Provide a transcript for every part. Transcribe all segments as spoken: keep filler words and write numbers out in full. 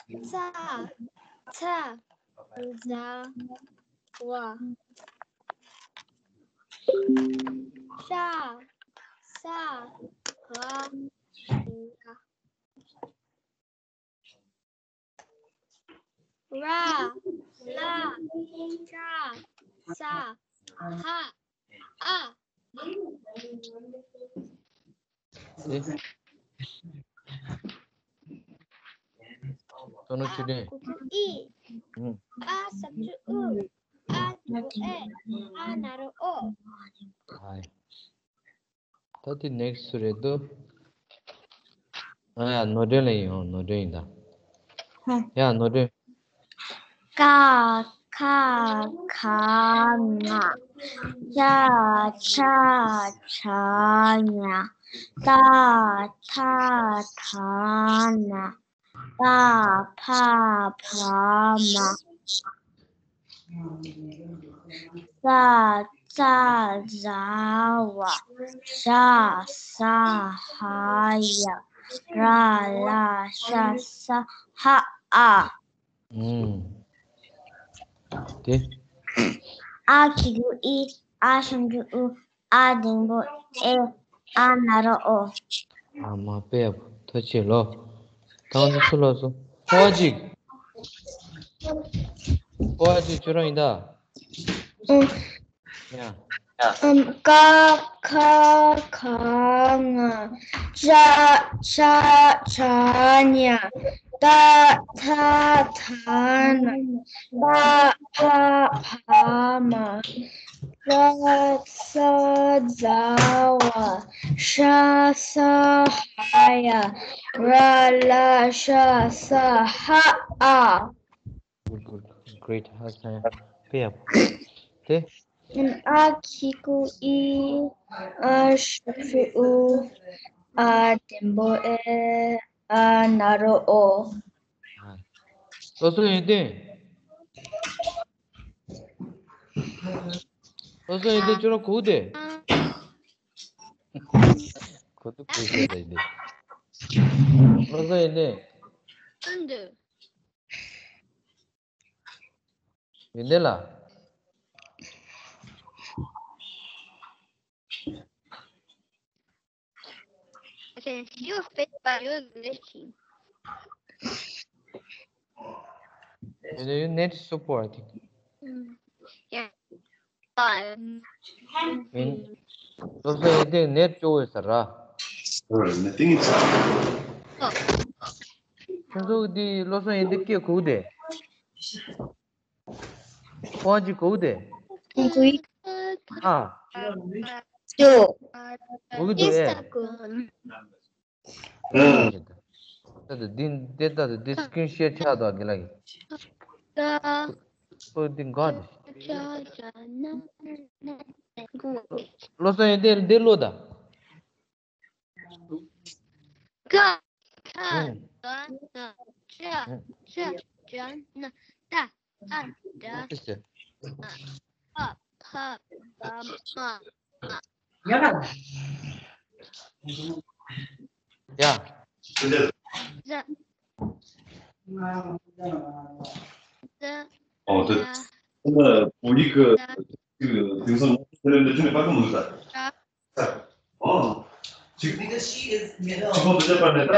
ཚ། ཚ། ཛ། ཝ། ཤ། ས། ཧ། ཡ། ར། ལ། ཤ། ས། ཧ། ཨ། ཨེ། ཏོ་ནོ་ཆུ་ཨ་ལྡན། གུ་གུ་ཨི། ཨུ། ཨ་ཞབས་ཀྱུ་ཨུ། ཨ་འགྲེང་བུ་ཨེ། ཨ་ན་རོ་ཨོ། ཧའི། ད་དེ་ནེག་སི་སུ་རེད་འདུག་ཨ་ཡ་ནོར་སྒྲོན་ལ་ཡིན། ཨོ་ནོར་སྒྲོན་ཡིན་ད། ཧ། ཡ་ནོར་སྒྲོན། ཀ་ཁ་ག་ང་། ཅ་ཆ་ཇ་ཉ། ཏ་ཐ་ད་ན། པ་ཕ་བ་མ། ཙ་ཙ་ཛ་ཝ། ཞ་ས་ཧ་ཡ། ར་ལ་ཤ་ས་ཧ་ཨ། ཨུམ། དེ། ཨ་གི་གུ་ཨི། ཨ་ཞབས་ཀྱུ་ཨུ། ཨ་འགྲེང་བུ་ཨེ། ཨ་ན་རོ་ཨོ། ཨ་མ་དཔེ་ཡག་པོ། ཐུགས་རྗེ་ཆེ་ལོ། ད་ང་ཚོ་སུ་ལོ་སོ། ཕོ་བ་གཅིག་ཕོ་བ་གཅིག་ཁྱོད་རང་ཡིན་ད། ཨུ། ཡ། ཨམ། ཀ་ཁ་ག་ང་། ཅ་ཆ་ཇ་ཉ། ཏ་ཐ་ད་ན། པ་ཕ་བ་མ། ཙ་ཙ་ཛ་ཝ། ཞ་ས་ཧ་ཡ། ར་ལ་ཤ་ས་ཧ་ཨ། Good, good, great. ཧ་ས་ཡ་དཔེ་ཡག་པོ། དེ། ཨ་གི་གུ་ཨི། ཨ་ཞབས་ཀྱུ་ཨུ། ཨ་འགྲེང་བུ་ཨེ། ཨ་ན་རོ་ཨོ། བློ་བཟང་ཡོན་ཏན། བློ་བཟང་ཡོན་ཏན་ཁྱོད་རང་གུག་དེ། ཁོ་ཚོ་གུག་བྱས་ད་ཡིན་དེ། བློ་བཟང་ཡོན་ཏན། ཨ་འདི། ཡོན་ཏན་ལགས། I can see your face, but you're glitching. You know, your net is so poor, I think. Mm. Yeah. Um, ཡིན། བློ་བཟང་ཡོན་ཏན་ནེཊ་སྐྱོ་བོ་ཡོད་ས་ར། ཁྱོད་ཚོ་འདི་བློ་བཟང་ཡོན་ཏན་སྐད་གོ་གི་དེ། ཁོང་གཅིག་གོ་གི་དེ། ཨ། ཅོ། གོ་གི་འདུག་ཨེ། ད་ལྟ་འདི་འདི་ད་ལྟ་འདི་སི་ཀི་རིན་ཤོཊ་ཆགས་འདུག་དགེ་ལགས་ཀྱི། ཁོ་འདི་འགག་འདུག་བློ་བཟང་ཡོན་ཏན་འདི་ཀློག་དང་། ཀ་ཁ་ག་ང་། ཅ་ཆ་ཇ་ཉ། ཏ་ཨ་ད་ཨ། ཕ་ཕ་བ་མ། ཡ། ཟ། ཟ། ཟ། 哦，对，那补一个这个顶上，那那那八个么子？哦，这个这个是，这个在班里，他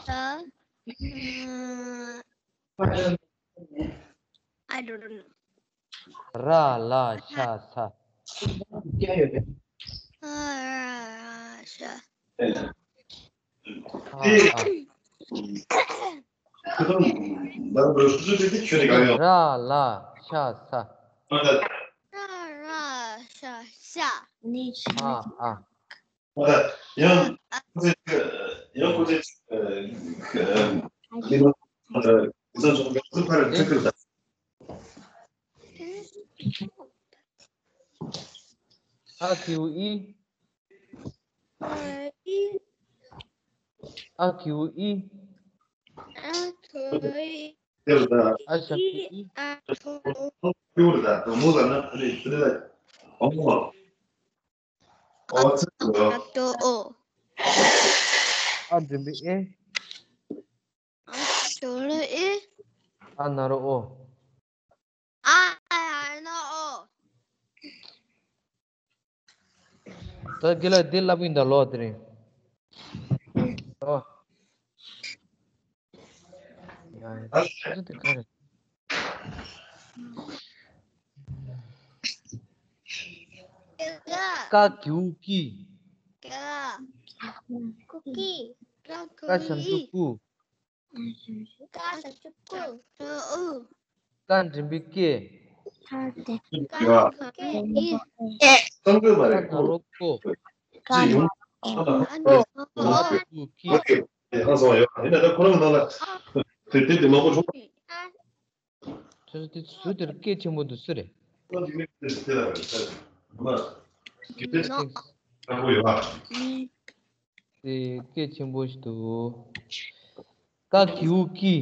他是。 ད། ཨ། I don't know. ར་ལ་ཤ་ས། ཨ། ར་ལ་ཤ། ཨ་ཨ། ར་ལ་ཤ་ས། ར་ལ་ཤ་ཤ། ཨ་ཨ། ཡང་ཁོ་ཚོས་ཡང་ཁོ་ཚོས་ཨ་གི་ཝུ་ཨི། ཨ་གི་ཝུ་ཨི། ཨ་ཞབས་ཀྱུ་ཨི། ཨ་འགྲེང་བུ་ཨེ། ཨ་འགྲེང་བུ་ཨེ། ཨ་ ཇོ་ལ་ཨི། ཨ་ན་རོ་ཨོ། ཨ་ཨ་ན་ཨོ། ད་དགེ་ལགས་འདི་ལབ་ཡིན་ད་ལོ་དེ་རིང་། ཨོ། ཡ་ཡ་ད་དེ་ག་རེ། ཀ་གི་གུ་ཀི། ཀ་གི་གུ་ཀི། ཀ་ཞབས་ཀྱུ་ཀུ། ཀ་ཞབས་ཀྱུ་ཀུ། ཀ་འགྲེང་བུ་ཀེ། ཀ་འགྲེང་བུ་ཀེ། ཀ་ན་རོ་ཀོ། ཀ་ན་རོ་ཀོ། ཀི། ཁྱོད་ཚོ་དེ་ཚུར་དེར་སྐད་ཆེན་པོ་འདུག་སུ་རེད། དེ་སྐད་ཆེན་པོ་ཞིག་འདུག་ཀ་གི་གུ་ཀི།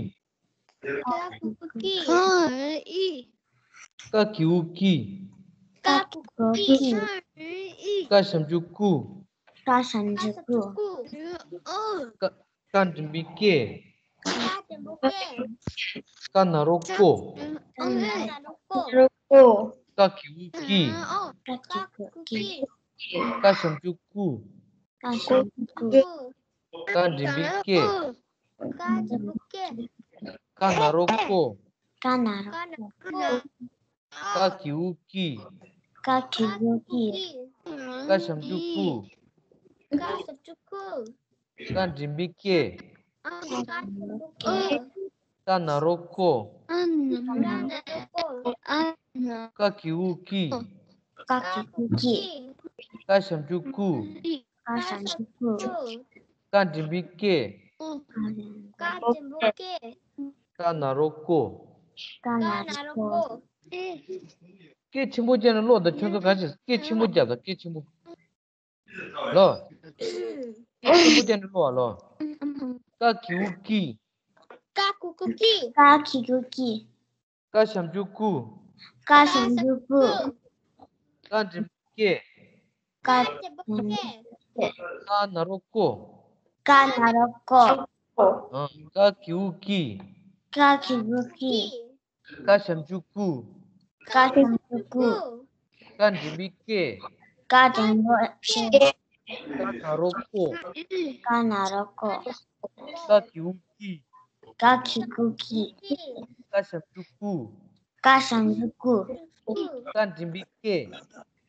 ཀ་གི་གུ་ཀི། ཀ་གི་གུ་ཀི། ཀ་ཞབས་ཀྱུ་ཀུ། ཀ་ཞབས་ཀྱུ་ཀུ། ཀ་ཀ་འགྲེང་བུ་ཀེ། ཀ་ན་རོ་ཀོ། ཀ་གི་གུ་ཀི། ཀ་ཞབས་ཀྱུ་ཀུ། ཀ་འགྲེང་བུ་ཀེ། ཀ་ན་རོ་ཀོ། ཀ་གི་གུ་ཀི། ཀ་ཞབས་ཀྱུ་ཀུ། ཀ་འགྲེང་བུ་ཀེ། ཀ་ན་རོ་ཀོ། ཀ་གི་གུ་ཀི། ཀ་ཞབས་ཀྱུ་ཀུ། ཀ་འགྲེང་བུ་ཀེ། ཀ་ན་རོ་ཀོ། སྐད་ཆེན་པོ་བརྒྱབ་ནས་ཀློག་དང་། ཁྱོད་ཚོ་ག་ཅིག་སྐད་ཆེན་པོ་བརྒྱབ་དང་། སྐད་ཆེན་པོ། ལོ། སྐད་ཆེན་པོ་བརྒྱབ་ནས་ཀློག་ཨ་ལོ། ཀ་གི་གུ་ཀི། ཀ་གི་གུ་ཀི། ཀ་ཞབས་ཀྱུ་ཀུ། ཀ་ཞབས་ཀྱུ་ཀུ། ཀ་འགྲེང་བུ་ཀེ། ཀ་ན་རོ་ཀོ། ཀ་ན་རོ་ཀོ། ཀ་གི་གུ་ཀི། ཀ་གི་གུ་ཀི། ཀ་ཞབས་ཀྱུ་ཀུ། ཀ་ཞབས་ཀྱུ་ཀུ། ཀ་འགྲེང་བུ་ཀེ། ཀ་འགྲེང་བུ་ཀེ། ཀ་ན་རོ་ཀོ། ཀ་ན་རོ་ཀོ། ཀ་གི་གུ་ཀི། ཀ་གི་གུ་ཀི། ཀ་ཞབས་ཀྱུ་ཀུ། ཀ་ཞབས་ཀྱུ་ཀུ། ཀ་འགྲེང་བུ་ཀེ།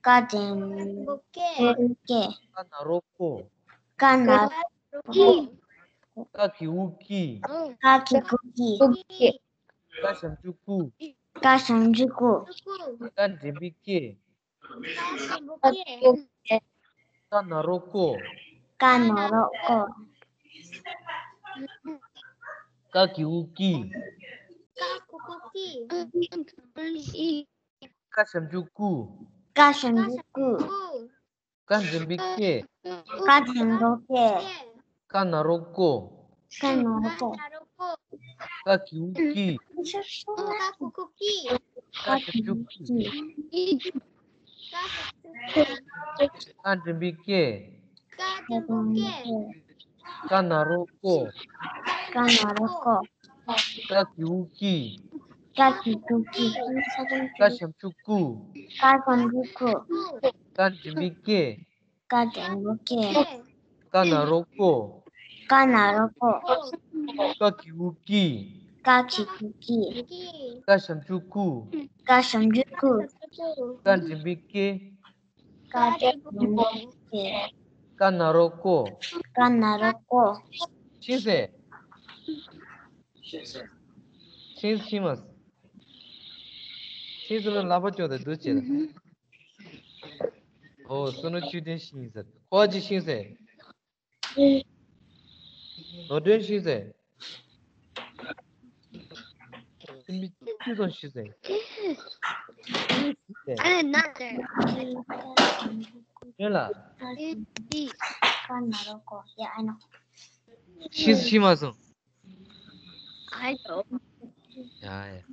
ཀ་འགྲེང་བུ་ཀེ། ཀ་ན་རོ་ཀོ། ཀ་ན་རོ་ཀོ། ཀ་གི་གུ་ཀི། ཀ་གི་གུ་ཀི། ཀ་ཞབས་ཀྱུ་ཀུ། ཀ་ཞབས་ཀྱུ་ཀུ། ཀ་འགྲེང་བུ་ཀེ། ཀ་ན་རོ་ཀོ། ཀ་ན་རོ་ཀོ། ཀ་གི་གུ་ཀི། ཀ་ཞབས་ཀྱུ་ཀུ། ཀ་ཞབས་ཀྱུ་ཀུ། ཀ་འགྲེང་བུ་ཀེ། ཀ་འགྲེང་བུ་ཀེ། ཀ་ན་རོ་ཀོ། ཀ་ན་རོ་ཀོ། ཀ་གི་གུ་ཀི། ཀ་གི་གུ་ཀི། ཀ་ཞབས་ཀྱུ་ཀི། ཀ་འགྲེང་བུ་ཀེ། ཀ་ན་རོ་ཀོ། ཀ་ན་རོ་ཀོ། ཀ་གི་གུ་ཀི། ཀ་གི་གུ་ཀི། ཀ་ཞབས་ཀྱུ་ཀུ། ཀ་ཞབས་ཀྱུ་ཀུ། ཀ་འགྲེང་བུ་ཀེ། ཀ་འགྲེང་བུ་ཀེ། ཀ་ན་རོ་ཀོ། ཀ་ན་རོ་ཀོ། ཀ་གི་གུ་ཀི། ཀ་གི་གུ་ཀི། ཀ་ཞབས་ཀྱུ་ཀུ། ཀ་ཞབས་ཀྱུ་ཀུ། ཀ་འགྲེང་བུ་ཀེ། ཀ་འགྲེང་བུ་ཀེ། ཀ་ན་རོ་ཀོ། ཀ་ན་རོ་ཀོ། ཤེས་ཟེར། ཤེས་ཤེས་མ། ཤེས་ཟེར་ལ་ལག་པ་ཅོག་དང་འདུག་བྱེད། ཨོ་བསོད་ནམས་ཆོས་ལྡན་ཤིང་ཟེར། ཁོ་ཅི་ཤིང་ཟེར། ནོར་སྒྲོན་ཤིང་ཟེར། སེམས་པའི་ཆུ་ཚང་ཤིང་ཟེར། ཨ་ན་ཟེར། སྒྲོན་ལ། ཤིང་ཤིང་མ་སོང་། ཡ་ཡ།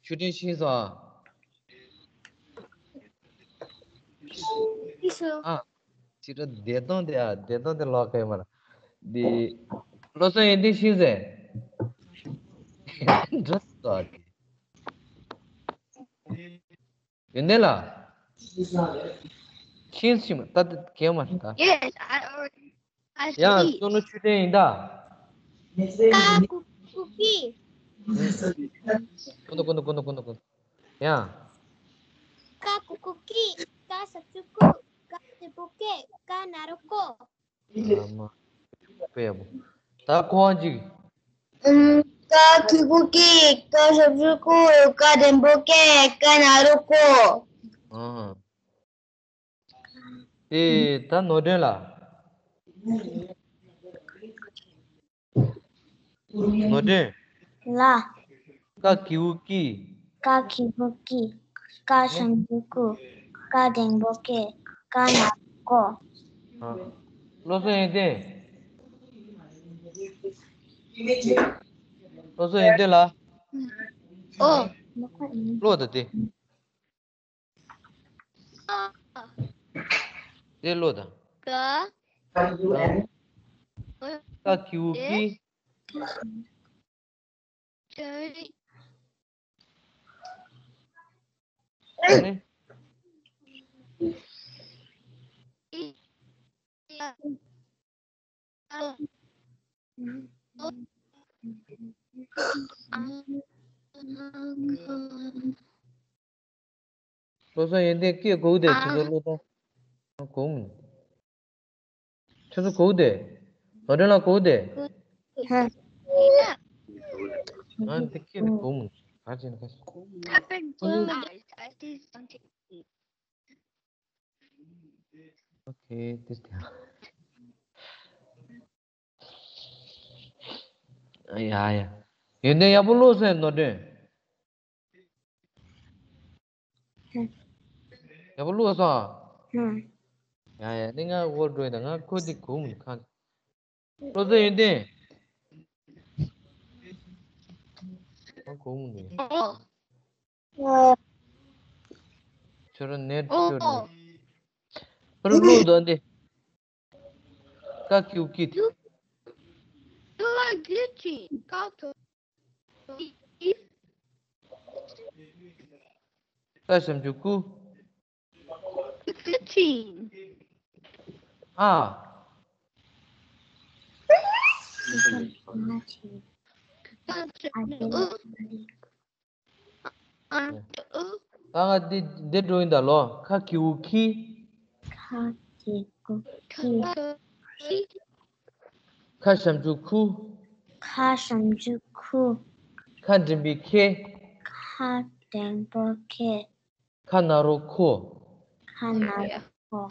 ཆོས་ལྡན་ཤིང་ཟེར། ཨ། ཅི་འདྲ་བདེ་སྟོང་དེ་ཨ། བདེ་སྟོང་དེ་ལོག་གི་མ་རེད། འདི་བློ་བཟང་ཡོན་ཏན་ཤིང་ཟེར། འདྲ་སོ་ཨ་དེ། ཡོན་ཏན་ལགས། ཤེས་ཤིང་ད་ལྟ་གས་མ་ད། Yes, I already, I ཡང་studied. བསོད་ནམས་ཆོས་སྒྲོན་ཡིན་ད། ཀ་ཀུ་ཀུ་ཀི། ཀུན་ཏུ་ཀུན་ཏུ་ཀུན་ཏུ་ཀུན་ཏུ་ཀུན་ཏུ། ཡང་། ཀ་ཀུ་ཀུ་ཀི། ཀ་ཞབས་ཀྱུ་ཀུ། ཀ་འགྲེང་བུ་ཀེ། ཀ་ན་རོ་ཀོ། ཨ་མ། དཔེ་ཡག་པོ། ད་ཁོ་བ་ཅིག་ཨམ། ཀ་གི་གུ་ཀི། ཀ་ཞབས་ཀྱུ་ཀུ། ཀ་འགྲེང་བུ་ཀེ། ཀ་ན་རོ་ཀོ། ཨ། དེ་ད་ནོར་སྒྲོན་ལགས། ནོར་སྒྲོན། ལགས། ཀ་གི་གུ་ཀི། ཀ་གི་གུ་ཀི། ཀ་ཞབས་ཀྱུ་ཀུ། ཀ་འགྲེང་བུ་ཀེ། ཀ་ན་རོ་ཀོ། ཨ། བློ་བཟང་ཡོན་ཏན། བློ་བཟང་ཡོན་ཏན་ལགས། ཨོ། ཀློག་དང་དེ། དེ་ཀློག་དང་། ཀ་ཀ་གི་གུ་ཀི། ཨ་ནི། བློ་བཟང་ཡོན་ཏན་སྐད་གོ་གི་དེ་ཁྱེད་ཚོ་བློ་བཟང་གོ་མི་འདུག་ཁྱེད་ཚོ་གོ་གི་དེ། ནོར་སྒྲོན་ལགས་གོ་གི་དེ། ཧ། ང་འདི་སྐད་གོ་མི་འདུག་ག་ཅི་ན་ག་ཅི། I've been going like I did something. Okay, this time. ཡ་ཡ། ཡོན་ཏན་ཡག་པོ་ཀློག་སོང་ནོར་སྒྲོན། ཡག་པོ་ཀློག་སོང་ཨ། ཡ་ཡ། ནི་ང་འོར་འགྲོ་ཡིན་ད། ང་ཁོ་འདི་གོ་མི་ཁ། བློ་བཟང་ཡོན་ཏན། ང་གོ་མི་འདུག་ཁྱོད་རང་ནེཊ་ཤོར་ནས། ཁྱོད་རང་ཀློག་དང་འདི། ཀ་གི་གུ་ཀི། You, you are glitching. ཀ་ཐོ། ཀ་ཞབས་ཀྱུ་ཀུ། Glitching. ཨ། ད་ང་འདི་འདི་འགྲོ་ཡིན་ད་ལོ། ཁ་གི་གུ་ཁི། ཁ་གི་གུ་ཁི། ཁ་ཞབས་ཀྱུ་ཁུ། ཁ་ཞབས་ཀྱུ་ཁུ། ཁ་འགྲེང་བུ་ཁེ། ཁ་འགྲེང་བུ་ཁེ། ཁ་ན་རོ་ཁོ། ཁ་ན་རོ་ཁོ།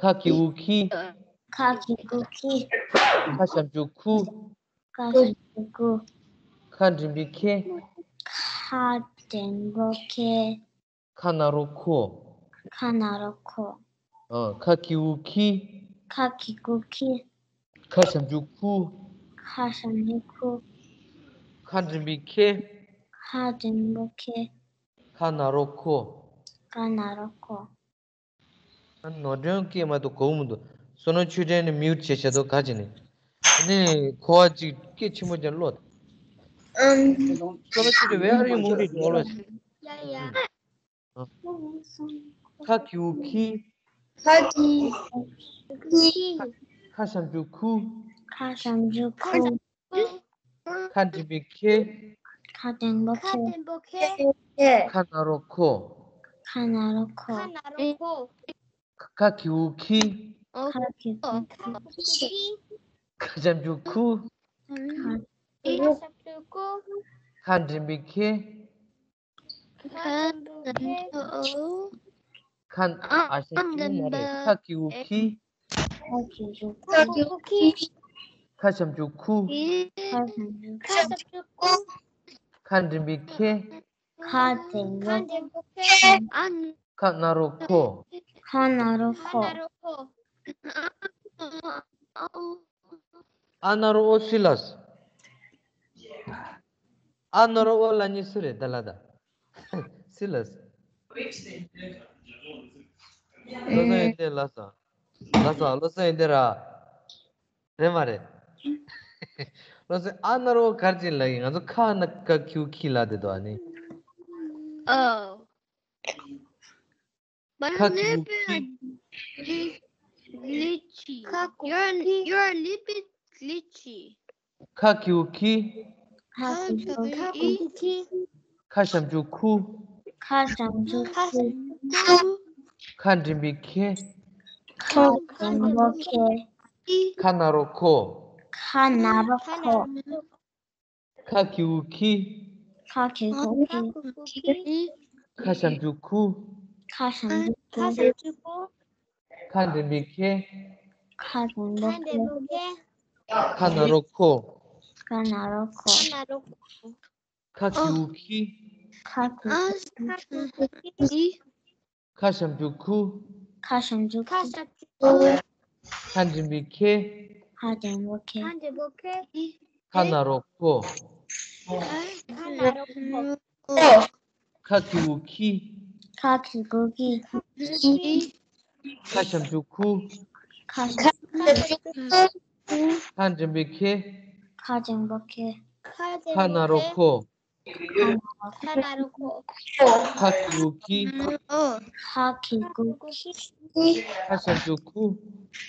ཁ་གི་གུ་ཁི། ཁ་གི་གུ་ཁི། ཁ་ཞབས་ཀྱུ་ཁུ། ཁ་ཞབས་ཀྱུ་ཁུ། ཁ་འགྲེང་བུ་ཁེ། ཁ་འགྲེང་བུ་ཁེ། ཁ་ན་རོ་ཁོ། ཁ་ན་རོ་ཁོ། ཨ། ཁ་གི་གུ་ཁི། ཁ་གི་གུ་ཁི། ཁ་ཞབས་ཀྱུ་ཁུ། ཁ་ཞབས་ཀྱུ་ཁུ། ཁ་འགྲེང་བུ་ཁེ། ཁ་འགྲེང་བུ་ཁེ། ཁ་ན་རོ་ཁོ། ཁ་ན་རོ་ཁོ། ཨ། ནོར་སྒྲོན་སྐད་མ་གཏོགས་གོ་གི་མི་འདུག་བསོད་ནམས་ཆོས་སྒྲོན་ནི་མིའུཊ་བྱས་བྱས་འདུག་ག་བྱས་ནས། ཨ་ནི་ཁོ་བ་ཅིག་སྐད་ཆེན་པོ་ཅན་ཀློག་དང་། ཨམ། བསོད་ནམས་ཆོས་སྒྲོན། Where are you moving? ཀློག་ལ། ཡ་ཡ། ཨ། ཁ་གི་གུ་ཁི། ཁ་གི་གུ་ཁི། ཁ་ཞབས་ཀྱུ་ཁུ། ཁ་ཞབས་ཀྱུ་ཁུ། ཁ་འགྲེང་བུ་ཁེ། ཁ་འགྲེང་བུ་ཁེ། ཁ་ན་རོ་ཁོ། ཁ་ན་རོ་ཁོ། ཁ་གི་གུ་ཁི། ཁ་གི་གུ་ཁི། ཁ་ཞབས་ཀྱུ་ཁུ། ཁ་འགྲེང་བུ་ཁེ། ཁ། ཨ། ཞབས་ཀྱུ་མ་རེད། ཁ་གི་གུ་ཁི། ཁ་ཞབས་ཀྱུ་ཁུ། ཁ་འགྲེང་བུ་ཁེ། ཁ་ན་རོ་ཁོ། ཁ་ན་རོ་ཁོ། ཨ་ན་རོ་ཨོ་སི་ལས། ཨ་ན་རོ་ཨོ་ལ་ཉི་སི་རེད་ད་ལ་ད། སི་ལས། བློ་བཟང་ཡོན་ཏན་ལ་ས། ལ་ས། བློ་བཟང་ཡོན་ཏན་ར། རེད་མ་རེད། བློ་བཟང་ཨ་ན་རོ་གར་ཅིག་ལ་ཡིན། ང་ཚོ་ཁ་ན་ཀ་ཁིའུ་ཁི་ལ་དེ་དོ་ཨ་ནི། Oh. But ཁ་ཁིའུ་ཁི། Glitchy. You're, you're a little bit glitchy. ཁ་ཁིའུ་ཁི། ཁ་ཁིའུ་ཁི། ཁ་ཞབས་ཀྱུ་ཁུ། ཁ་ཞབས་ཀྱུ་ཁུ། ཁ་འགྲེང་བུ་ཁེ། ཁ་འགྲེང་བུ་ཁེ། ཁ་ན་རོ་ཁོ། ཁ་ན་རོ་ཁོ། ཁ་ཁིའུ་ཁི། ཁ་ཁིའུ་ཁི། ཁ་ཞབས་ཀྱུ་ཁུ། ཁ་ཞབས་ཀྱུ་ཁུ། ཁ་འགྲེང་བུ་ཁེ། ཁ་འགྲེང་བུ་ཁེ། ཁ་ན་རོ་ཁོ། ཁ་ན་རོ་ཁོ། ཁ་ཁིའུ་ཁི། ཁ་ཁིའུ་ཁི། ཁ་ཞབས་ཀྱུ་ཁུ། ཁ་ཞབས་ཀྱུ་ཁུ། ཁ་འགྲེང་བུ་ཁེ། ཁ་འགྲེང་བུ་ཁེ། ཁ་ན་རོ་ཁོ། ཁ་ཁིའུ་ཁི། ཁ་ཁིའུ་ཁི། ཁ་ཞབས་ཀྱུ་ཁུ། ཁ་ཞབས་ཀྱུ་ཁུ། ཁ་འགྲེང་བུ་ཁེ། ཁ་འགྲེང་བུ་ཁེ། ཁ་ན་རོ་ཁོ། ཁ་ན་རོ་ཁོ། ཁ་ཁིའུ་ཁི། ཁ་ཁིའུ་ཁི། ཁ་ཞབས་ཀྱུ་ཁུ།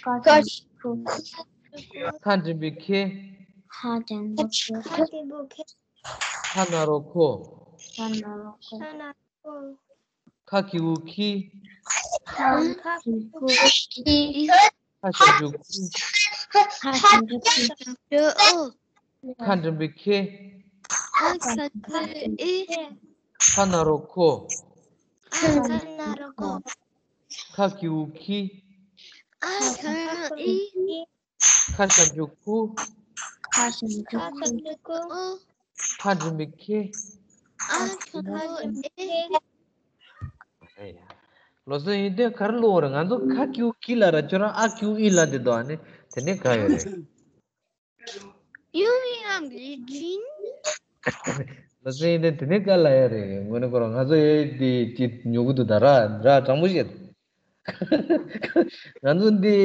ཁ་ཞབས་ཀྱུ་ཁུ། ཁ་འགྲེང་བུ་ཁེ། ཁ་འགྲེང་བུ་ཁེ། ཁ་ན་རོ་ཁོ། ཁ་ན་རོ་ཁོ། ཁ་ཁིའུ་ཁི། ཁ་ཁིའུ་ཁི། ཁ་ཞབས་ཀྱུ་ཁུ། ཁ་ཞབས་ཀྱུ་ཁུ། ཁ་འགྲེང་བུ་ཁེ། ཁ་ན་རོ་ཁོ། ཁ་ཁིའུ་ཁི། ཁ་ཞབས་ཀྱུ་ཁུ། ཁ་ཞབས་ཀྱུ་ཁུ། ཁ་འགྲེང་བུ་ཁེ། ཨ་ཁ་ཁ་ཨེ། ཨེ་ཡ། བློ་བཟང་ཡོན་ཏན་ག་རེ་ཀློག་རེད། ང་ཚོ་ཁ་ཁིའུ་ཁི་ལ་ར་ཁྱོད་རང་ཨ་ཁིའུ་ཨི་ལ་དེ་དོ་ཨ་ནི་དེ་ནས་ག་ཡོད་རེད། ཡུ་ཡང་ལི་ཅིན། བློ་བཟང་ཡོན་ཏན་དེ་ནས་ག་ལ་ཡ་རེད། དངོས་གནས་ཁོ་རང་ང་ཚོ་ཡོད་དེ་ཅི་ཉོ་གི་འདུག་ད་ར་ར་དྲང་པོ་བཤད། ང་ཚོ་འདི་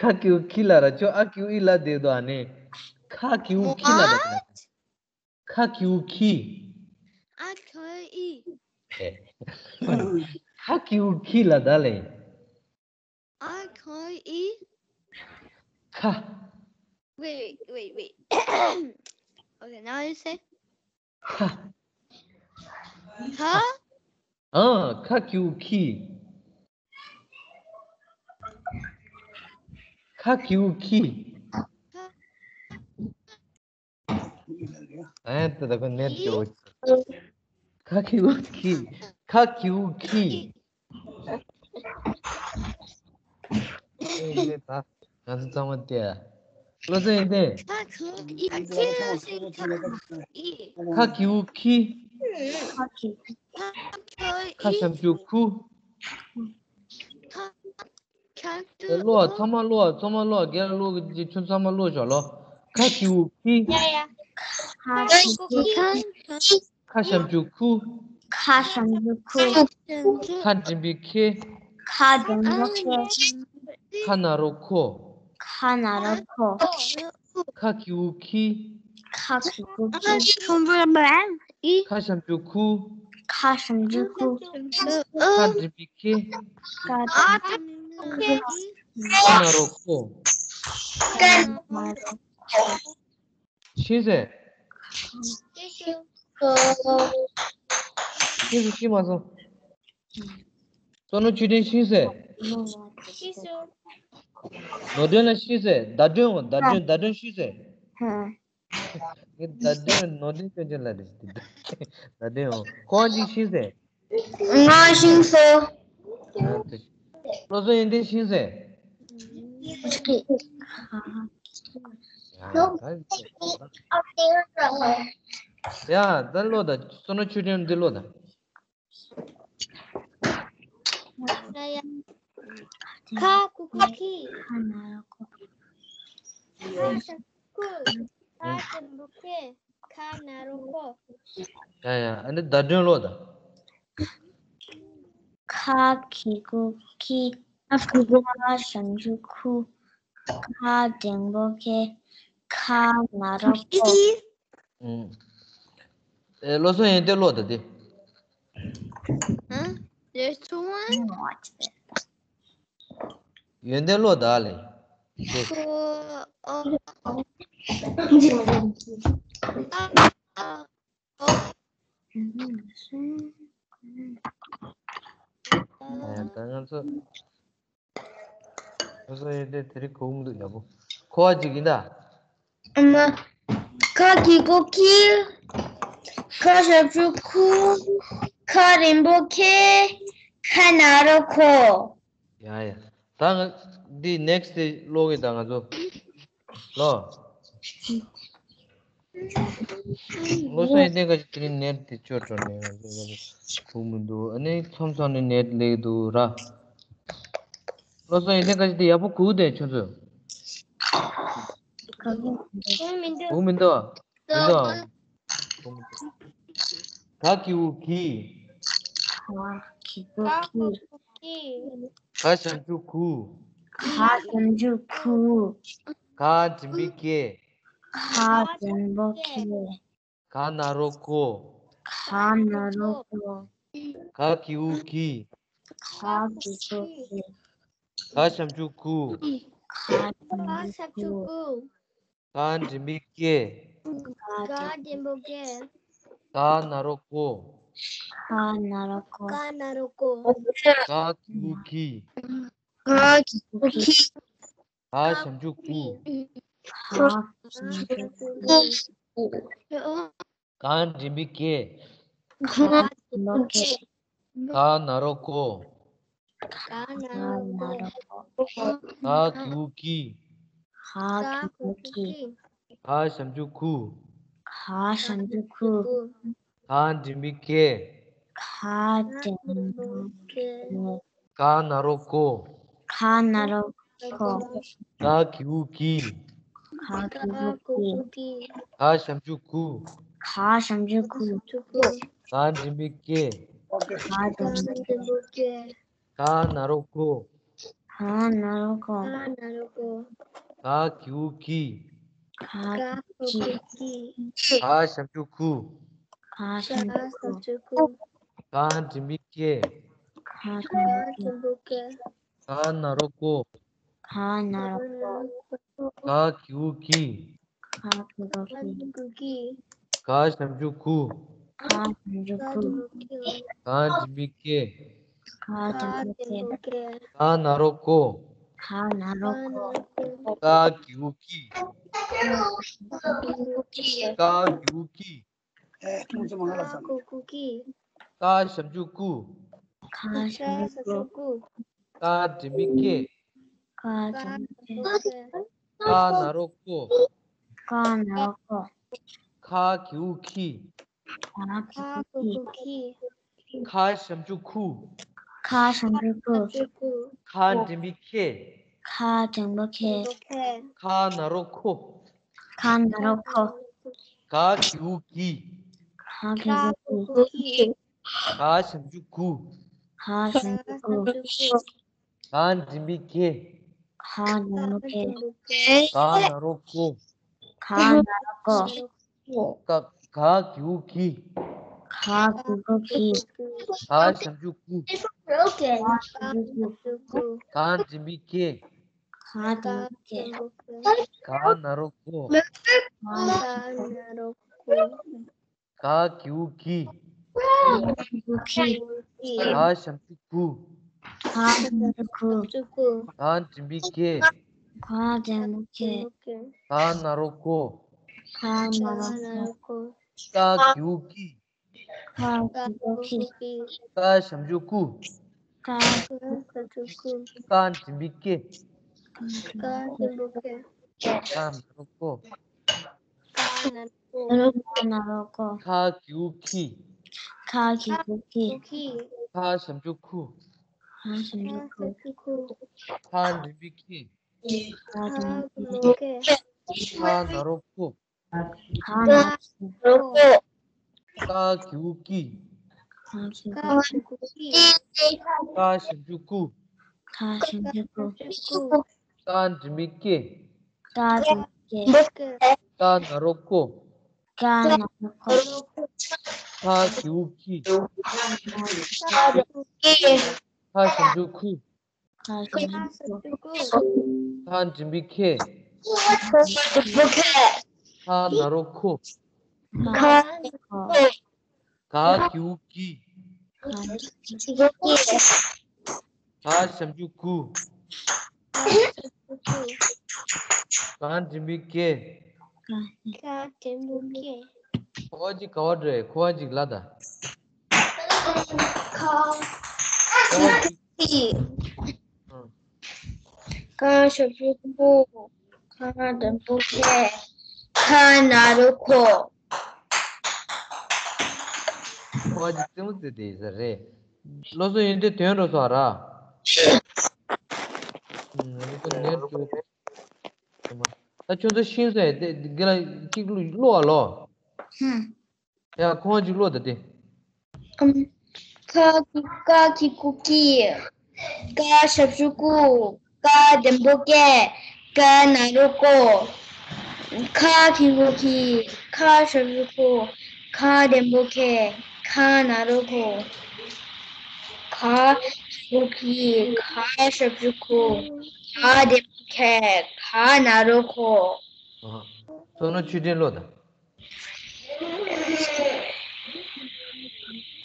ཁ་ཁིའུ་ཁི་ལ་ར་ཁྱོད་ཨ་ཁིའུ་ཨི་ལ་དེ་དོ་ཨ་ནི། ཁ་ཁིའུ་ཁི་ལ་དེ། ཁ་ཁིའུ་ཁི། ཨ་ཁ་ཨི། ཁ་ཁིའུ་ཁི་ལ་ད་ལེ། ཨ་ཁ་ཨི། ཁ། Wait, wait, wait, wait. Okay, now you say. ཁ། ཁ། ཨ། ཁ་ཁིའུ་ཁི། ཁ་ཁིའུ་ཁི། ཨ་ད་ད་ཁོ་ནེ་ཏི་ཡོད། ཁ་ཁིའུ་ཁི། ཁ་ཁིའུ་ཁི། ཨེ་ད་ང་ཚོ་ཚང་མ་དེ། བློ་བཟང་ཡོན་ཏན། ཁ་ཁིའུ་ཁི། ཁ་ཁིའུ་ཁི། ཁ་ཞབས་ཀྱུ་ཁུ། ཀློག་ཨ། ཚང་མ་ཀློག་ཨ། ཚང་མ་ཀློག་ཨ། རྒན་ལགས་ཀློག་གི་ཁྱོད་ཚང་མ་ཀློག་ཤོག་ལོ། ཁ་ཁིའུ་ཁི། ཁ་ཁིའུ་ཁི། ཁ་ཞབས་ཀྱུ་ཁུ། ཁ་ཞབས་ཀྱུ་ཁུ། ཁ་འགྲེང་བུ་ཁེ། ཁ་འགྲེང་བུ་ཁེ། ཁ་ན་རོ་ཁོ། ཁ་ན་རོ་ཁོ། ཁ་ཁིའུ་ཁི། ཁ་ཁིའུ་ཁི། ཁ་ཞབས་ཀྱུ་ཁུ། ཁ་ཞབས་ཀྱུ་ཁུ། ཁ་འགྲེང་བུ་ཁེ། ཁ་འགྲེང་བུ་ཁེ། ཁ་ན་རོ་ཁོ། ཁ་ན་རོ་ཁོ། ཤེས་ཟེར། ཤེས་སོང་། ཤེས་སོང་། ཤེས་མ་སོང་། བསོད་ནམས་ཆོས་སྒྲོན་ཤེས་ཟེར། ཤེས་སོང་། ནོར་སྒྲོན་ལ་ཤེས་ཟེར། ཟླ་སྒྲོན་འོ། ཟླ་སྒྲོན། ཟླ་སྒྲོན་ཤེས་ཟེར། ཧ། ངས་ཟླ་སྒྲོན། ནོར་སྒྲོན་སྐྱོན་ཅན་ལ་རེ་ཞིག་དེ་འདྲ། ཟླ་སྒྲོན་འོ། ཁོང་གཅིག་ཤེས་ཟེར། ང་ཤེས་སོང་། བློ་བཟང་ཡོན་ཏན་ཤེས་ཟེར། ཡ་ད་ཀློག་དང་། བསོད་ནམས་ཆོས་སྒྲོན་འདི་ཀློག་དང་། ཁ་ཁུ་ཁུ་ཁི། ཁ་ན་རོ་ཁོ། ཁ་ཞབས་ཀྱུ་ཁུ། ཁ་འགྲེང་བུ་ཁེ། ཁ་ན་རོ་ཁོ། ཡ་ཡ། ཨ་ནི་ཟླ་སྒྲོན་ཀློག་དང་། ཁ་ཁི་ཁུ་ཁི། ཁ་ཞབས་ཀྱུ་ཁུ། ཁ་འགྲེང་བུ་ཁེ། ཁ་ན་རོ་ཁོ། ཨུམ། ཨེ། བློ་བཟང་ཡོན་ཏན་ཀློག་དང་དེ། ཨ། There's two one. ཡོན་ཏན་ཀློག་དང་ལེ། དེ། ཁོ། ཨོ། ཨ། ཨ། ཨོ། ཨ། ད་ང་ཚོ། ཁོ་ཚོ་ཡོད་དེ་དེ་རིང་གོ་མི་འདུག་ཡག་པོ། ཁོ་བ་ཅིག་ཡིན་ད། ཨ་མ། ཁ་གི་གུ་ཁི། ཁ་ཞབས་ཀྱུ་ཁུ། ཁ་རིང་པོ་ཁེ། ཁ་ན་རོ་ཁོ། ཡ་ཡ། ད་ང་འདི་next དེ་ཀློག་གི་ད་ང་ཚོ། ལོ། ལོ་སོང་ཡིན་ཏེ་ག་ཅི་དེ་རིང་ནེཊ་དེ་ཆོ་འགྲོ་ནས་ང་ཚོ་ཡག་པོ་གོ་མི་འདུག་ཨ་ནི་མཚམས་མཚམས་ནས་ནེཊ་ལེགས་འདུག་ར། ལོ་སོང་ཡིན་ཏེ་ག་ཅི་དེ་ཡག་པོ་གོ་དེ་ཁྱོད་ཚོས། གོ་མི་འདུག་མི་འདུག་མི་འདུག་ག་གི་གུ་གི། ཁ་གི་གུ་ཁི། ཁ་ཞབས་ཀྱུ་ཁུ། ཁ་ཞབས་ཀྱུ་ཁུ། ཁ་འགྲེང་བུ་ཁེ། ཁ་འགྲེང་བུ་ཁེ། ཁ་ན་རོ་ཁོ། ཁ་ན་རོ་ཁོ། ཁ་གི་གུ་ཁི། ཁ་གི་གུ་ཁི། ཁ་ཞབས་ཀྱུ་ཁུ། ཁ་ཞབས་ཀྱུ་ཁུ། ཁ་འགྲེང་བུ་ཁེ། ཁ་འགྲེང་བུ་ཁེ། ཁ་ན་རོ་ཁོ། ཁ་ན་རོ་ཁོ། ཁ་ན་རོ་ཁོ། ཁ་གི་གུ་ཁི། ཁ་གི་གུ་ཁི། ཁ་ཞབས་ཀྱུ་ཁུ། ཁ་ཞབས་ཀྱུ་ཁུ། ཁ་འགྲེང་བུ་ཁེ། ཁ་འགྲེང་བུ་ཁེ། ཁ་ན་རོ་ཁོ། ཁ་ན་རོ་ཁོ། ཁ་གི་གུ་ཁི། ཁ་གི་གུ་ཁི། ཁ་ཞབས་ཀྱུ་ཁུ། ཁ་ཞབས་ཀྱུ་ཁུ། ཁ་འགྲེང་བུ་ཁེ། ཁ་འགྲེང་བུ་ཁེ། ཁ་ན་རོ་ཁོ། ཁ་ན་རོ་ཁོ། ཁ་གི་གུ་ཁི། ཁ་གི་གུ་ཁི། ཁ་ཞབས་ཀྱུ་ཁུ། ཁ་ཞབས་ཀྱུ་ཁུ། ཁ་འགྲེང་བུ་ཁེ། ཁ་འགྲེང་བུ་ཁེ། ཁ་ན་རོ་ཁོ། ཁ་ན་རོ་ཁོ། ཁ་གི་གུ་ཁི། ཁ་གི་གུ་ཁི། ཁ་ཞབས་ཀྱུ་ཁུ། ཁ་ཞབས་ཀྱུ་ཁུ། ཁ་འགྲེང་བུ་ཁེ། ཁ་འགྲེང་བུ་ཁེ། ཁ་ན་རོ་ཁོ། ཁ་ན་རོ་ཁོ། ཁ་གི་གུ་ཁི། ཁ་གི་གུ་ཁི། ཁ་ཞབས་ཀྱུ་ཁུ། ཁ་ཞབས་ཀྱུ་ཁུ། ཁ་འགྲེང་བུ་ཁེ། ཁ་འགྲེང་བུ་ཁེ། ཁ་ན་རོ་ཁོ། ཁ་ན་རོ་ཁོ། ཁ་གི་གུ་ཁི། ཁ་གི་གུ་ཁི། ཁ་གི་གུ་ཁི། ཁ་ཞབས་ཀྱུ་ཁུ། ཁ་ཞབས་ཀྱུ་ཁུ། ཁ་འགྲེང་བུ་ཁེ། ཁ་འགྲེང་བུ་ཁེ། ཁ་ན་རོ་ཁོ། ཁ་ན་རོ་ཁོ། ཁ་གི་གུ་ཁི། ཁ་གི་གུ་ཁི། ཁ་ཞབས་ཀྱུ་ཁུ། ཁ་ཞབས་ཀྱུ་ཁུ། ཁ་འགྲེང་བུ་ཁེ། ཁ་འགྲེང་བུ་ཁེ། ཁ་ན་རོ་ཁོ། ཁ་ན་རོ་ཁོ། ཁ་གི་གུ་ཁི། ཁ་གི་གུ་ཁི། ཁ་ཞབས་ཀྱུ་ཁུ། ཁ་ཞབས་ཀྱུ་ཁུ། ཁ་འགྲེང་བུ་ཁེ། ཁ་འགྲེང་བུ་ཁེ། ཁ་ན་རོ་ཁོ། ཁ་ན་རོ་ཁོ། ཁ་གི་གུ་ཁི། ཁ་གི་གུ་ཁི། ཁ་ཞབས་ཀྱུ་ཁུ། ཁ་ཞབས་ཀྱུ་ཁུ། ཁ་འགྲེང་བུ་ཁེ། ཁ་འགྲེང་བུ་ཁེ། ཁ་ན་རོ་ཁོ། ཁ་ན་རོ་ཁོ། ཁ་གི་གུ་ཁི། ཁ་གི་གུ་ཁི། ཁ་ཞབས་ཀྱུ་ཁུ། ཁ་ཞབས་ཀྱུ་ཁུ། ཁ་འགྲེང་བུ་ཁེ། ཁ་འགྲེང་བུ་ཁེ། ཁ་ན་རོ་ཁོ། ཁ་ན་རོ་ཁོ། ཁ་གི་གུ་ཁི། ཁ་གི་གུ་ཁི། ཁ་ཞབས་ཀྱུ་ཁུ། ཁ་ཞབས་ཀྱུ་ཁུ། ཁ་འགྲེང་བུ་ཁེ། ཁ་འགྲེང་བུ་ཁེ། ཁ་ན་རོ་ཁོ། ཁ་ན་རོ་ཁོ། ཁ་གི་གུ་ཁི། ཁ་གི་གུ་ཁི། ཁ་ཞབས་ཀྱུ་ཁུ། ཁ་ཞབས་ཀྱུ་ཁུ། ཁ་འགྲེང་བུ་ཁེ། ཁ་འགྲེང་བུ་ཁེ། ཁ་ན་རོ་ཁོ། ཁ་ན་རོ་ཁོ། ཁ་གི་གུ་ཁི། ཁ་གི་གུ་ཁི། ཁ་ཞབས་ཀྱུ་ཁུ། ཁ་ཞབས་ཀྱུ་ཁུ། ཁ་འགྲེང་བུ་ཁེ། ཁ་འགྲེང་བུ་ ཀེ། ཀ་ན་རོ་ཀོ། ཀ་ན་རོ་ཀོ། ཁ་གི་གུ་ཁི། ཁ་ཞབས་ཀྱུ་ཁུ། ཁ་ཞབས་ཀྱུ་ཁུ། ཁ་འགྲེང་བུ་ཁེ། ཁ་ན་རོ་ཁོ། ཁ་ཁོ། ག་གི་གུ་གི། ག་ཞབས་ཀྱུ་གུ། ག་འགྲེང་བུ་གེ། ག་འགྲེང་བུ་གེ། ཁོ་བ་ཅིག་ག་བ་འགྲོ་ཡ། ཁོ་བ་ཅིག་ལ་ད། ཁོ་བ་ཅིག་ག་ཞབས་ཀྱུ་གུ། ག་འགྲེང་བུ་གེ། ཁ་ན་རོ་ཁོ། ཁོ་བ་ཅིག་རྩེད་མོ་རྩེ་དེ་ས་རེད། སློབ་གསོ་ཡོན་ཏན་ཐོན་འགྲོ་སོང་ར། ཨུམ། ང་ཚོ་ནེར་ཅོ། ད་ཁྱོད་ཚོ་ཤེས་སོང་ཡ། དེ་དེ་ག་ལ་གཅིག་ཀློག་ཀློག་ཨ་ལོ། ཧུམ། ཡ་ཁོང་གཅིག་ཀློག་ད་དེ། ཨམ། ཁ་གི་ཀ་གི་གུ་ཀི། ག་ཞབས་ཀྱུ་གུ། ག་འགྲེང་བུ་ཀེ། ཀ་ན་རོ་ཀོ། ཁ་གི་གུ་ཁི། ཁ་ཞབས་ཀྱུ་ཁུ། ཁ་འགྲེང་བུ་ཁེ། ཁ་ན་རོ་ཁོ། ཁ་གི་གུ་ཁི། ཁ་ཞབས་ཀྱུ་ཁུ། ཁ་འགྲེང་བུ་ཁེ། ཁ་ན་རོ་ཁོ། ཨ། ཚོ་ནོ་ཆུ་ཕྲན་ཀློག་ད།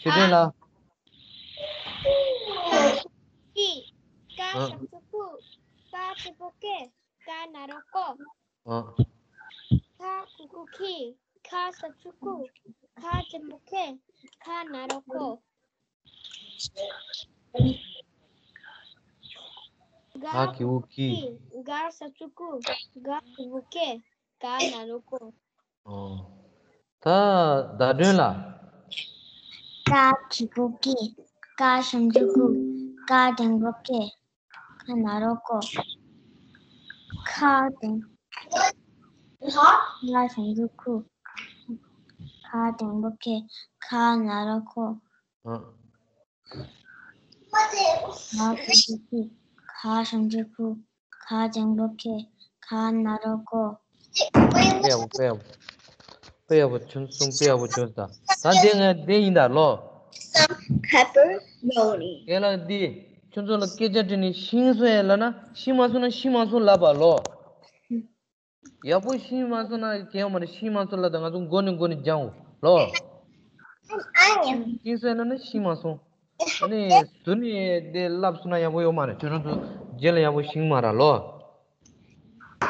ཆུ་ཕྲན་ལ། ཀི། ཀ་ཨ། ཞབས་ཀྱུ་ཀུ། ཀ་འགྲེང་བུ་ཀེ། ཀ་ན་རོ་ཀོ། ཨ། ཁ་གི་གུ་ཁི། ཁ་ཞབས་ཀྱུ་ཀུ། ཁ་འགྲེང་བུ་ཁེ། ཁ་ན་རོ་ཀོ། ག་གི་གུ་གི། ག་ཞབས་ཀྱུ་གུ། ག་འགྲེང་བུ་ཀེ། ག་ན་རོ་ཀོ། ཨོ། ད་བརྡ་སྒྲོན་ལ། ཀ་གི་གུ་ཀི། ཀ་ཞབས་ཀྱུ་ཀུ། ཀ་འགྲེང་བུ་ཀེ། ཁ་ན་རོ་ཀོ། ཁ་འགྲེང་། ཁ་ཞབས་ཀྱུ་ཁུ། ཁ་འགྲེང་བུ་ཀེ། ཁ་ན་རོ་ཀོ། ཨ། ང་ཁ་ཆེ་ཁུ། ཁ་ཞབས་ཀྱུ་ཁུ། ཁ་འགྲེང་བུ་ཁེ། ཁ་ན་རོ་ཀོ། དཔེ་ཡག་པོ། དཔེ་ཡག་པོ། དཔེ་ཡག་པོ་བྱུང་སོང་། དཔེ་ཡག་པོ་བྱུང་སོང་། ད་དེ་ངས་དེ་ཡིན་ད་ལོ། Some pepperoni. དེ་ལ་འདི། ཁྱོད་ཚོ་ལ་སྐད་ཆ་དྲིས་ནས་ཤེས་སོང་ཡ་ལབ་ན། ཤེས་མ་སོང་ན་ཤེས་མ་སོང་ལབ་པ་ལོ། ཡག་པོ་ཤེས་མ་སོང་ན་གལ་ཡོད་མ་རེད། ཤེས་མ་སོང་ལབ་ད་ང་ཚོ་མགོ་ནས་མགོ་ནས་སྦྱང་འོ་ལོ། ཤེས་སོང་ན་ནི་ཤེས་མ་སོང་། ཨ་ནི་ཟུར་ནས་དེ་ལབ་སོང་ན་ཡག་པོ་ཡོད་མ་རེད། ཁྱོད་རང་ཚོ་རྗེས་ལ་ཡག་པོ་ཤེས་མ་ར་ལོ།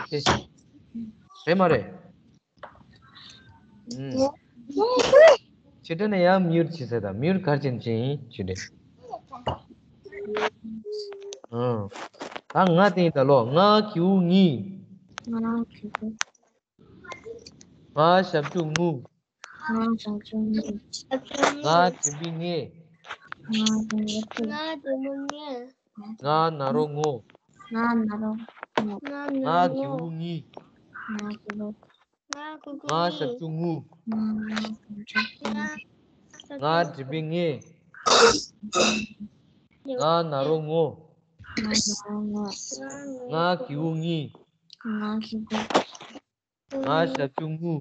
དེ་རེད་མ་རེད། ཨུམ། ཕྱི་དྲན་ནས་ཡང་མིའུར་ཆི་ཟེར་དང་། མིའུར་གར་ཅན་ཅན་ཡིན་ཕྱི་དྲན། ཨང་། ད་ང་དེ་ཡིན་ད་ལོ། ང་གི་གུ་ངི། ང་གི་གུ། ང་ཞབས་ཀྱུ་ངུ། ང་ཞབས་ཀྱུ་ངུ། ང་འགྲེང་བུ་ངེ། ང་འགྲེང་བུ་ངེ། ང་ན་རོ་ངོ། ང་ན་རོ་ངོ། ང་གི་གུ་ངི། ང་གི་གུ། ང་ཞབས་ཀྱུ་ངུ། ང་འགྲེང་བུ་ངེ། ང་ན་རོ་ངོ། ང་གི་གུ་ངི། ང་ཞབས་ཀྱུ་ངུ།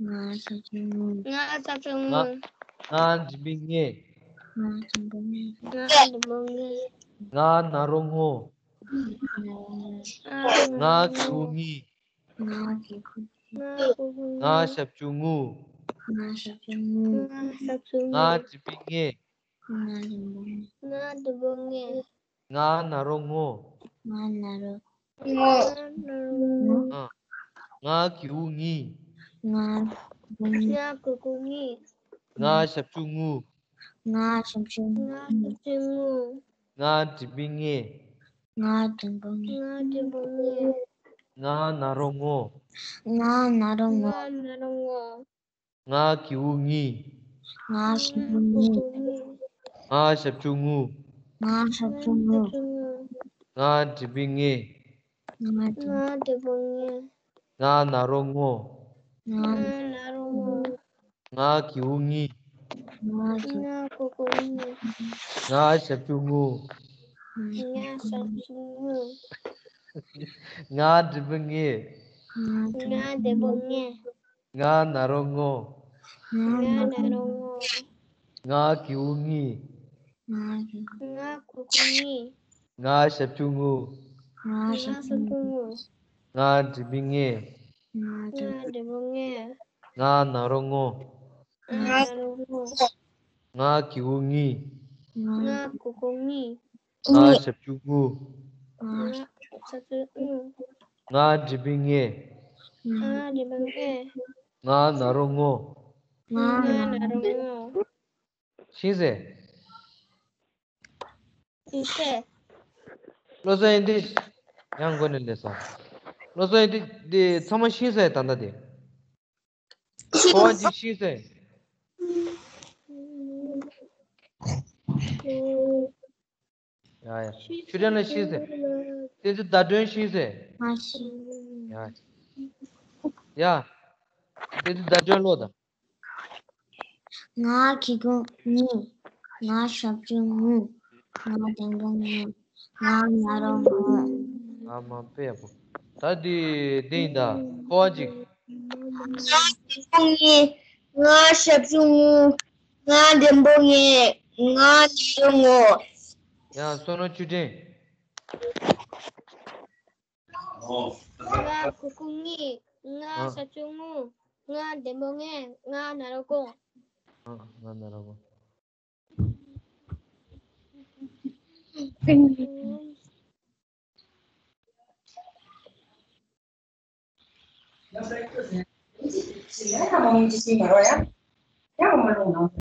ང་ཞབས་ཀྱུ་ངུ། ང་ཞབས་ཀྱུ་ངུ། ང་འགྲེང་བུ་ངེ། ང་འགྲེང་བུ་ངེ། ང་ན་རོ་ངོ། ང་གི་གུ་ངི། ང་གི་གུ་ངི། ང་ཞབས་ཀྱུ་ངུ། ང་ཞབས་ཀྱུ་ངུ། ང་འགྲེང་བུ་ངེ། ང་འགྲེང་བུ་ངེ། ང་ན་རོ་ངོ། ང་ན་རོ་ངོ། ང་གི་གུ་ངི། ང་གི་གུ་ངི། ང་ཞབས་ཀྱུ་ངུ། ང་ཞབས་ཀྱུ་ངུ། ང་འགྲེང་བུ་ངེ། ང་འགྲེང་བུ་ངེ། ང་ན་རོ་ངོ། ང་ན་རོ་ངོ། ང་གི་གུ་ངི། ང་གི་གུ་ངི། ང་ཞབས་ཀྱུ་ངུ། ང་ཞབས་ཀྱུ་ངུ། ང་འགྲེང་བུ་ངེ། ང་འགྲེང་བུ་ངེ། ང་ན་རོ་ངོ། ང་ན་རོ་ངོ། ང་གི་གུ་ངི། ང་གི་གུ་ངི། ང་ཞབས་ཀྱུ་ངུ། ང་ཞབས་ཀྱུ་ངུ། ང་འགྲེང་བུ་ངེ། ང་ལྡེམ་པོ་ལྔས། ང་ན་རོ་ལྔོ། ང་ན་རོ་ལྔོ། ང་གི་གུ་གཉིས། ང་གི་གུ་ང་གུ་གུ་གཉིས། ང་ཞབས་ཀྱུ་ངུ། ང་ཞབས་ཀྱུ་ངུ། ང་འགྲེང་བུ་ལྔས། ང་འགྲེང་བུ་ལྔས། ང་ན་རོ་ལྔོ། ང་ན་རོ་ལྔོ། ང་གི་གུ་གཉིས། ང་གི་གུ་གཉིས། ང་ཞབས་ཀྱུ་ངུ། ང་ཞབས་ཀྱུ་ངུ། ང་འགྲེང་བུ་ལྔས། ང་འགྲེང་བུ་ལྔས། ང་ན་རོ་ལྔོ། ང་ན་རོ་ལྔོ། ཤེས་སོང་། ཤེས་སོང་། བློ་བཟང་ཡིན་དེ། ཡང་མགོ་ནས་ལས་སོང་། བློ་བཟང་ཡིན་དེ་འདི་ཚང་མ་ཤེས་སོང་། ད་ལྟ་དེ། ཁོ་བ་ཅིག་ཤེས་སོང་། ཡ་ཡ། ཆོས་ལྡན་ལགས་ཤེས་སོང་། བསྟན་འཛིན་ཟླ་སྒྲོན་ཤེས་སོང་། ང་ཤེས། ཡ། ཡ། བསྟན་འཛིན་ཟླ་སྒྲོན་ཀློག་དང་། ང་གི་གུ་གཉིས། ང་ཞབས་ཀྱུ་ངུ། ང་ལྡེམ་པོ་ལྔོ། ང་ན་རོ་ལྔོ། ཨ་མ་དཔེ་ཡག་པོ། ད་འདི་འདི་ཡིན་ད། ཁོ་བ་ཅིག་ང་གི་གུ་གཉིས། ང་ཞབས་ཀྱུ་ངུ། ང་ལྡེམ་པོ་ལྔས། ང་ན་རོ་ལྔོ། ཡ་བསོད་ནམས་ཆོས་སྒྲོན། ང་གུ་གུ་གཉིས། ང་ཨ། ཞབས་ཀྱུ་ངུ། ང་ལྡེམ་པོ་ལྔས། ང་ན་རོ་ལྔོ། ཨ། ང་ན་རོ་ལྔོ།